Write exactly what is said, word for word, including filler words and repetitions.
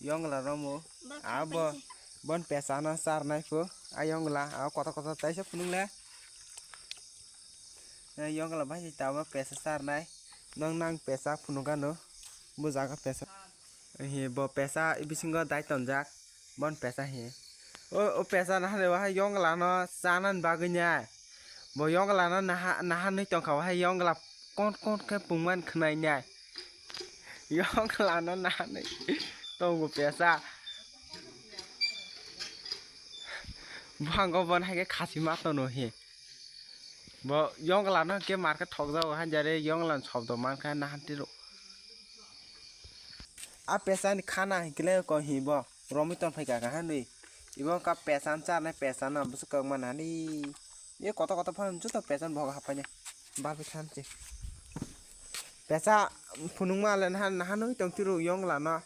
Yongla romo. Abo bon pesa no charnai pho. A yongla a kotor kotor taisa phunuk le. Yongla bai tabo pesa charnai. Nong nang pesa phunuk ano. Bo jaga pesa. Hi bo pesa bisingo dai tonjak. Bon pesa hi. O o pesa na hane wahai yongla no chanan bagwi nya. Bo yongla no naha naha nui tongkha wahai yongla kon kon khe pungman khwnai nya. Yongla no naha nui tongo pesa. Bhango bon hai khe khasi ma tono hi. Bo yongla no ke mar khe thok jago han jare yongla no sobdo man kha na han tiro. A pesa ni khana hin kile ko hi bo romi ton phai ka ka han ri. Ibo ka pesa an char nai pesa no bwswk kok man hani. Ye koto koto phan juto pesa an bhog hapai ne. Bar bi khan chi. Pesa phunung ma le na han na han wi tong tiro yongla no.